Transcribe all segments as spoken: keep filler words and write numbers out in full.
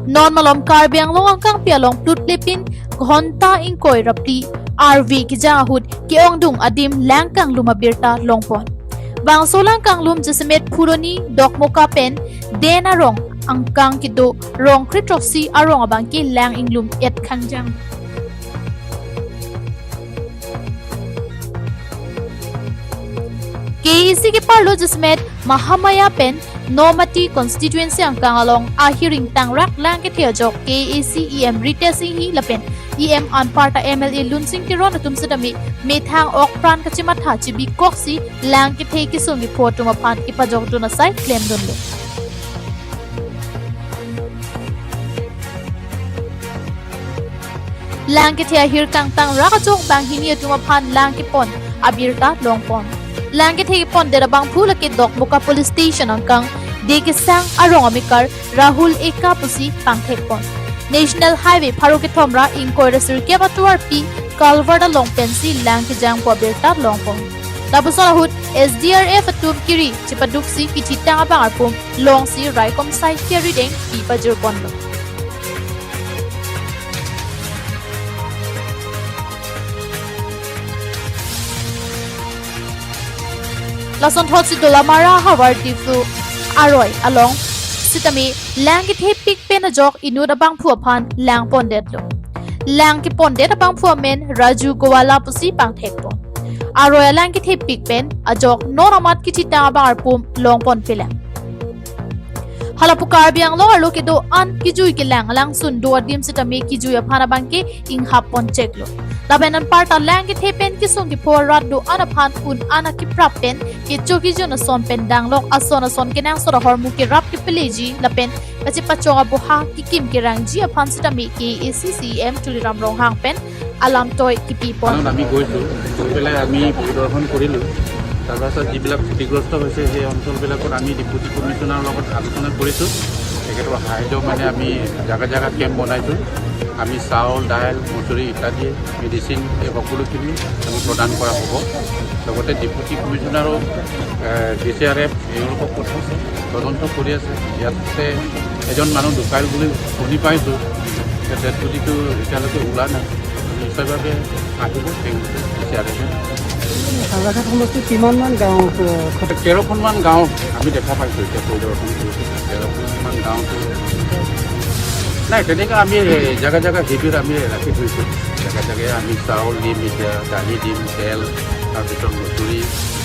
Non malom Karbi Anglong angkangpi along plutlepin ghonta ingkoi ra phli arve kejang ahut ke-ongdung adim lang kanglum abirta longpon. Bangso lang kanglum jasemet Phuroni, Dokmoka pen Den arong angkang kedo rong kre throksi arong abangke lang inglum-et khangjang. K A A C keparlo jasemet Mahamaya pen Nomati constituency angkang along ahir ingtangrak lang kethe ajok K A A C E M Ritesh Enghi lapen E M anparta M L A Lunsing Teron atum setame methang ok pran kachematha chebikoksi lang kethe kesung kepho atum aphan kepajokdun asai klemdunlo. Lang kethe ahir kangtangrak ajok banghini atum aphan lang kepon abirta longpon. Lang kethe kepondet abangphu lake Dokmoka Police Station angkang Dekesang arong amekar Rahul Eka pusi pangthekpon. National Highway pharo kethom ra ingkoi ra sirkep atovarpi culvert along pensi lang kejangpo abirta longpon. Lapuson ahut S D R F atum kiri chepaduksi kithitang abang arpum longsi raikom sai kiri deng pi pajirponlo. Lasonthotsi Dolamara havar Diphu aroi along sitame lang kethepik pen ajok inut abangphu aphan lang pondetlo. Lang kepondet abangphu amen Raju Gowala pusi pangthekpon. Aroi alang kethepik pen ajok non amat kithitang abang arpum longponpelang. Halapu Karbi Anglong arlo kedo-an kejui kelang alangsun do adim sitame kejui aphan abangke inghap poncheklo. Lapen anparta lang kethe pen kesung kepho arat do-an aphan un-an akiprap pen kecho kejun ason pen danglok ason ason kenangsot ahormu kerap kepeleji lapen kachepachong aboha kekim kerangji aphan sitame K A A C C E M Tuliram Ronghang pen alam toi kipipon. আমি গৈছোঁ, গৈ পেলাই আমি পৰিদৰ্শন কৰিলোঁ। তাৰপাছত যিবিলাক ক্ষতিগ্ৰস্ত হৈছে সেই অঞ্চলবিলাকত আমি ডেপুটি কমিশ্যনাৰৰ লগত আলোচনা কৰিছোঁ। তেখেতৰ সাহায্য মানে আমি জেগা জেগা কেম্প বনাইছোঁ। আমি চাউল, দাইল, মচুৰি ইত্যাদি, মেডিচিন, এই সকলোখিনি আমি প্ৰদান কৰা হ'ব। লগতে ডেপুটি কমিশ্যনাৰো ডি চি আৰ এফ এওঁলোকক পঠাইছে, তদন্ত কৰি আছে। ইয়াতে এজন মানুহ ঢুকাল বুলি শুনি পাইছোঁ, এতিয়া ডেড বডিটো এতিয়ালৈকে ওলা নাই। নিশ্চয়ভাৱে আহিব তেওঁলোকে ডি চি আৰ এফে। কালাঘাট সমষ্টিত কিমানমান গাঁও, আহ, ক্ষতি? তেৰখনমান গাঁও আমি দেখা পাইছোঁ এতিয়া পৰিদৰ্শন কৰিছোঁ। তেৰখনমান গাঁওটো নাই, তেনেকৈ আমি জেগা জেগা শিবিৰ আমি ৰাখি থৈছোঁ। জেগা জেগাই আমি চাউল দিম, এতিয়া দালি দিম, তেল, তাৰপিছত মচুৰি,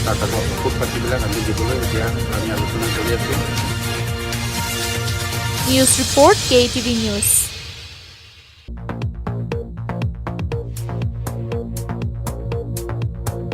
তাৰপিছত ঔষধ পাতিবিলাক আমি দিবলৈ এতিয়া আমি আলোচনা কৰি আছোঁ। News report, K T V News.